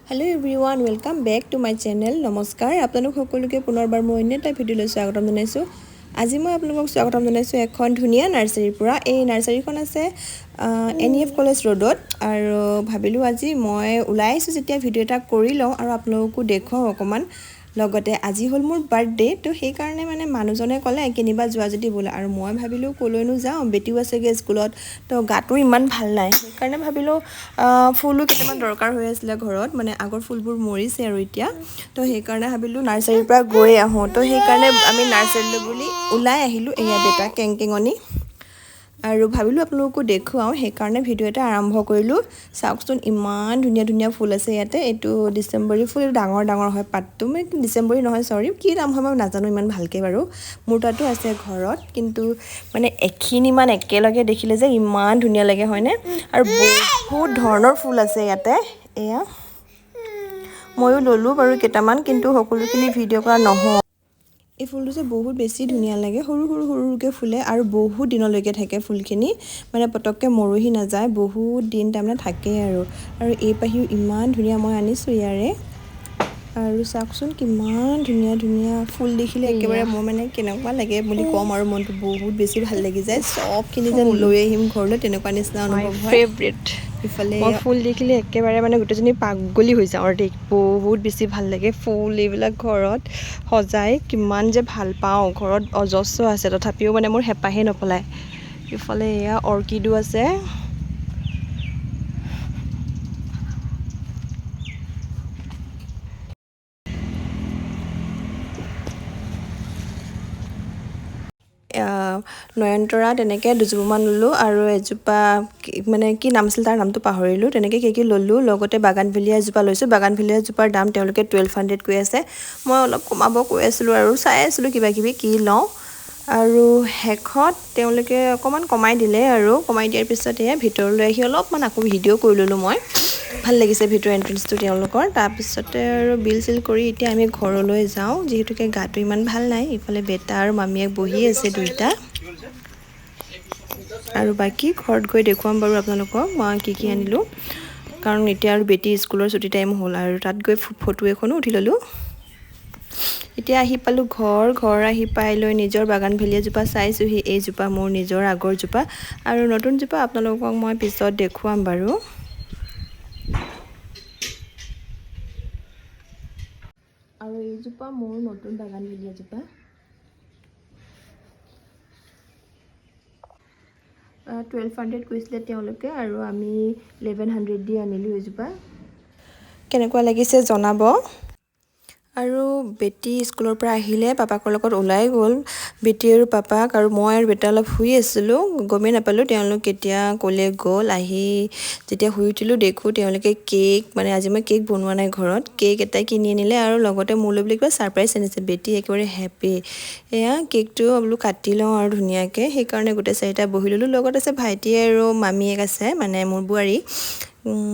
Hello everyone, welcome back to my channel. নমস্কাৰ আপোনালোক সকলোকে, পুনৰবাৰ মই অন্য এটা ভিডিঅ'লৈ স্বাগতম জনাইছোঁ। আজি মই আপোনালোকক স্বাগতম জনাইছোঁ এখন ধুনীয়া নাৰ্চাৰীৰ পৰা। এই নাৰ্চাৰীখন আছে এন ই এফ কলেজ ৰোডত। আৰু ভাবিলোঁ আজি মই ওলাই আহিছোঁ যেতিয়া ভিডিঅ' এটা কৰি লওঁ আৰু আপোনালোককো দেখুৱাওঁ অকণমান। লগতে আজি হ'ল মোৰ বাৰ্থডে, তো সেইকাৰণে মানে মানুহজনে ক'লে কেনিবা যোৱা যদি ব'লা। আৰু মই ভাবিলোঁ ক'লৈনো যাওঁ, বেটীও আছেগৈ স্কুলত, তো গাটো ইমান ভাল নাই। সেইকাৰণে ভাবিলোঁ ফুলো কেইটামান দৰকাৰ হৈ আছিলে ঘৰত, মানে আগৰ ফুলবোৰ মৰিছে আৰু এতিয়া। তো সেইকাৰণে ভাবিলোঁ নাৰ্চাৰীৰ পৰা গৈ আহোঁ। তো সেইকাৰণে আমি নাৰ্চাৰীলৈ বুলি ওলাই আহিলোঁ। এয়া বেটা কেংকেঙনি। আৰু ভাবিলোঁ আপোনালোককো দেখুৱাওঁ, সেইকাৰণে ভিডিঅ' এটা আৰম্ভ কৰিলোঁ। চাওকচোন, ইমান ধুনীয়া ধুনীয়া ফুল আছে ইয়াতে। এইটো ডিচেম্বৰী ফুল, এইটো ডাঙৰ ডাঙৰ হয় পাতটো, মানে ডিচেম্বৰী নহয়, চৰি, কি নাম হয় মই নাজানো ইমান ভালকৈ বাৰু। মোৰ তাতো আছে ঘৰত, কিন্তু মানে এখিনিমান একেলগে দেখিলে যে ইমান ধুনীয়া লাগে, হয়নে? আৰু বহুত ধৰণৰ ফুল আছে ইয়াতে। এয়া ময়ো ল'লোঁ বাৰু কেইটামান, কিন্তু সকলোখিনি ভিডিঅ' কৰা নহয়। এই ফুলটো যে বহুত বেছি ধুনীয়া লাগে, সৰু সৰু সৰু সৰুকৈ ফুলে আৰু বহুত দিনলৈকে থাকে ফুলখিনি, মানে পটককৈ মৰহি নাযায়, বহুত দিন তাৰমানে থাকেই। আৰু এই পাহিও ইমান ধুনীয়া, মই আনিছোঁ ইয়াৰে। আৰু চাওকচোন, কিমান ধুনীয়া ধুনীয়া ফুল। দেখিলে একেবাৰে মোৰ মানে কেনেকুৱা লাগে বুলি ক'ম আৰু, মনটো বহুত বেছি ভাল লাগি যায়। চবখিনি যেন লৈ আহিম ঘৰলৈ, তেনেকুৱা নিচিনা অনুভৱ হয়। ফেভৰেট। ইফালে মই ফুল দেখিলে একেবাৰে মানে গোটেইজনী পাগলী হৈ যাওঁ আৰু দেই। বহুত বেছি ভাল লাগে ফুল এইবিলাক ঘৰত সজাই, কিমান যে ভাল পাওঁ। ঘৰত অজস্ৰ আছে, তথাপিও মানে মোৰ হেঁপাহেই নপলায়। ইফালে এয়া অৰ্কিডো আছে। নয়নতৰা তেনেকৈ দুজোপামান ল'লোঁ আৰু এজোপা মানে কি নাম আছিল তাৰ নামটো পাহৰিলোঁ, তেনেকৈ কি কি ল'লোঁ। লগতে বাগানভেলিয়া এজোপা লৈছোঁ। বাগানভেলিয়া এজোপাৰ দাম তেওঁলোকে 1200 কৈ আছে। মই অলপ কমাব কৈ আছিলোঁ আৰু চাই আছিলোঁ কিবা কিবি কি লওঁ। আৰু শেষত তেওঁলোকে অকণমান কমাই দিলে। আৰু কমাই দিয়াৰ পিছত এয়া ভিতৰলৈ আহি অলপমান আকৌ ভিডিঅ' কৰি ল'লোঁ মই। ভাল লাগিছে ভিতৰৰ এণ্ট্ৰেঞ্চটো তেওঁলোকৰ। তাৰপিছতে আৰু বিল চিল কৰি এতিয়া আমি ঘৰলৈ যাওঁ, যিহেতুকে গাটো ইমান ভাল নাই। ইফালে বেটা আৰু মামীয়েক বহি আছে দুইটা। আৰু বাকী ঘৰত গৈ দেখুৱাম বাৰু আপোনালোকক মই কি কি আনিলোঁ, কাৰণ এতিয়া আৰু বেটী স্কুলৰ ছুটি টাইম হ'ল। আৰু তাত গৈ ফটো এখনো উঠি ল'লোঁ। এতিয়া আহি পালোঁ ঘৰ। ঘৰ আহি পাই লৈ নিজৰ বাগান ভেলিয়াজোপা চাইছোঁহি। এইজোপা মোৰ নিজৰ আগৰ জোপা, আৰু নতুন জোপা আপোনালোকক মই পিছত দেখুৱাম বাৰু। আৰু এইজোপা মোৰ নতুন বাগান ভেলিয়াজোপা। 1200 কৈছিলে তেওঁলোকে আৰু আমি 1100 দি আনিলোঁ এইজোপা। কেনেকুৱা লাগিছে জনাব। আৰু বেটী স্কুলৰ পৰা আহিলে, পাপাকৰ লগত ওলাই গ'ল বেটী আৰু পাপাক, আৰু মই আৰু বেটা অলপ শুই আছিলোঁ, গমেই নাপালোঁ তেওঁলোক কেতিয়া ক'লৈ গ'ল। আহি যেতিয়া শুই উঠিলোঁ, দেখোঁ তেওঁলোকে কেক, মানে আজি মই কেক বনোৱা নাই ঘৰত, কেক এটা কিনি আনিলে আৰু লগতে মোলৈ বুলি কিবা ছাৰপ্ৰাইজ আনিছে। বেটী একেবাৰে হেপী। এয়া কেকটো বোলো কাটি লওঁ আৰু ধুনীয়াকৈ, সেইকাৰণে গোটেই চাৰিটা বহি ল'লোঁ। লগত আছে ভাইটি আৰু মামীয়েক আছে, মানে মোৰ বোৱাৰী।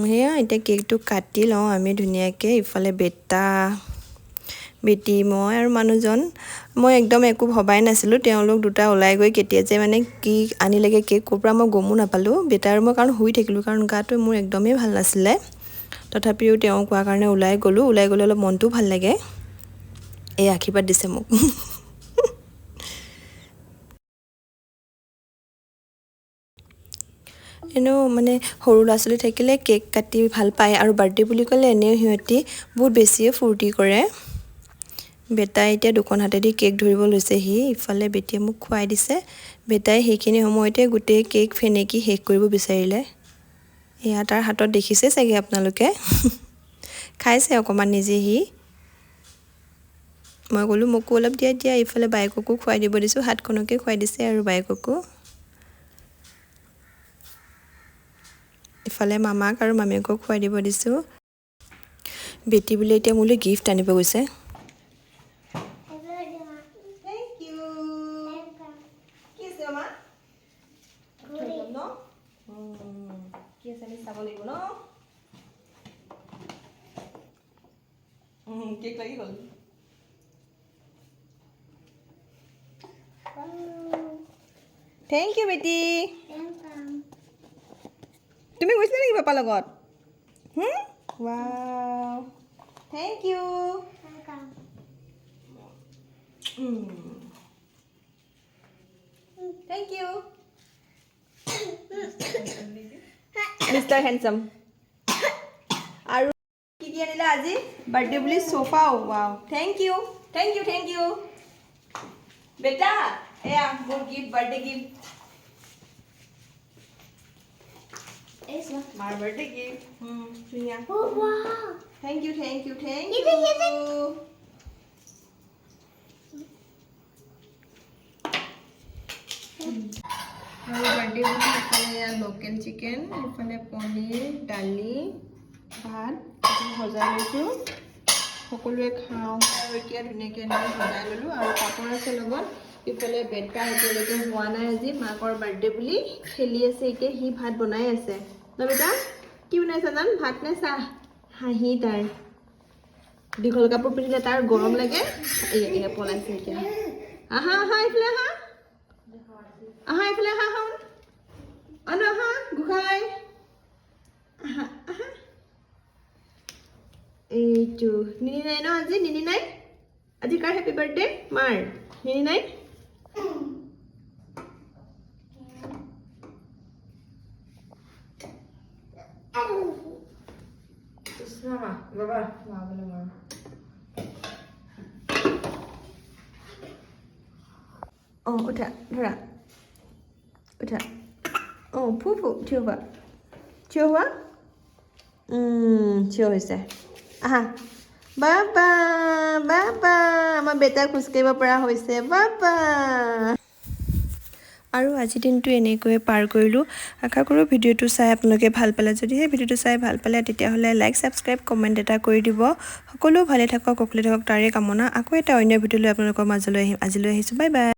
সেয়া এতিয়া কেকটো কাটি লওঁ আমি ধুনীয়াকৈ। ইফালে বেটা, বেটী, মই আৰু মানুহজন। মই একদম একো ভবাই নাছিলোঁ তেওঁলোক দুটা ওলাই গৈ কেতিয়া যে মানে কি আনিলেগৈ কেক ক'ৰ পৰা, মই গমো নাপালোঁ। বেটা আৰু মই কাৰণ শুই থাকিলোঁ, কাৰণ গাটো মোৰ একদমেই ভাল নাছিলে। তথাপিও তেওঁ কোৱাৰ কাৰণে ওলাই গ'লোঁ। ওলাই গ'লে অলপ মনটোও ভাল লাগে। এই আশীৰ্বাদ দিছে মোক। এনেও মানে সৰু ল'ৰা ছোৱালী থাকিলে কেক কাটি ভাল পায়, আৰু বাৰ্থডে বুলি ক'লে এনেও সিহঁতি বহুত বেছিয়ে ফূৰ্তি কৰে। বেটাই এতিয়া দুখন হাতেদি কেক ধৰিব লৈছেহি। ইফালে বেটীয়ে মোক খুৱাই দিছে। বেটাই সেইখিনি সময়তে গোটেই কেক ফেনেকি শেষ কৰিব বিচাৰিলে। এয়া তাৰ হাতত দেখিছে চাগে আপোনালোকে, খাইছে অকণমান নিজে সি। মই ক'লোঁ মোকো অলপ দিয়া দিয়া। ইফালে বায়েককো খুৱাই দিব দিছোঁ, হাতখনকে খুৱাই দিছে আৰু বায়েককো। ইফালে মামাক আৰু মামীয়েকক খুৱাই দিব দিছোঁ। বেটী বোলে এতিয়া মোলৈ গিফ্ট আনিব গৈছে। Thank you. কি আছে মামা? ন কি আছে আমি চাব লাগিব ন। কেক লাগি গ'ল। Thank U বেটি। তুমি গৈছিলা নেকি পাপাৰ লগত? Wow, thank you. Welcome. Thank you, Mister Handsome. আৰু কি কি আনিলা আজি বাৰ্থডে বুলি? চোফাও। Wow, thank you, thank you, thank you বেটা। এয়া মোৰ গিফ্ট, বাৰ্থডে গিফ্ট। এই চোৱা। মাৰ বাৰ্থডে গিফ্ট, ধুনীয়া। Oh, wow. Thank you, thank you, thank ইয়াতে, ইয়াতে। ইউ। আৰু বাৰ্থডে বুলি এইফালে এয়া লোকেল চিকেন, এইফালে পনীৰ, দালি, ভাত এইখিনি সজাই লৈছোঁ। সকলোৱে খাওঁ আৰু এতিয়া ধুনীয়াকৈ এনেকৈ সজাই ল'লোঁ আৰু পাপৰ আছে লগত। ইফালে বেটা এতিয়ালৈকে হোৱা নাই। আজি মাকৰ বাৰ্থডে বুলি খেলি আছে। এতিয়া সি ভাত বনাই আছে ন বেটা? কি বনাইছা জান, ভাত নে চাহ? হাঁহি তাৰ। দীঘল কাপোৰ পিন্ধিলে তাৰ গৰম লাগে। এয়া, এয়া পলাইছে এতিয়া। আহা, আহা, এইফালে আহা, আহা, এইফালে আহা। আহা আনো, আহা গোসাঁই, আহা, আহা। এইটো নিনি নাই ন আজি? নিনি নাই আজি। কাৰ হেপী বাৰ্থডে? মাৰ। নিনি নাই। অঁ, উঠা, ধৰা, উঠা। অঁ, ফু ফু, থিয় হোৱা, থিয় হোৱা। থিয় হৈছে। আহা বাবা, বাবা, আমাৰ বেটা খোজকাঢ়িব পৰা হৈছে বাবা। আৰু আজিৰ দিনটো এনেকৈয়ে পাৰ কৰিলোঁ। আশা কৰোঁ ভিডিঅ'টো চাই আপোনালোকে ভাল পালে। যদিহে ভিডিঅ'টো চাই ভাল পালে, তেতিয়াহ'লে লাইক, ছাবস্ক্ৰাইব, কমেণ্ট এটা কৰি দিব। সকলো ভালে থাকক, কুশলে থাকক, তাৰে কামনা। আকৌ এটা অন্য ভিডিঅ' লৈ আপোনালোকৰ মাজলৈ আহিম। আজিলৈ আহিছোঁ, বাই বাই।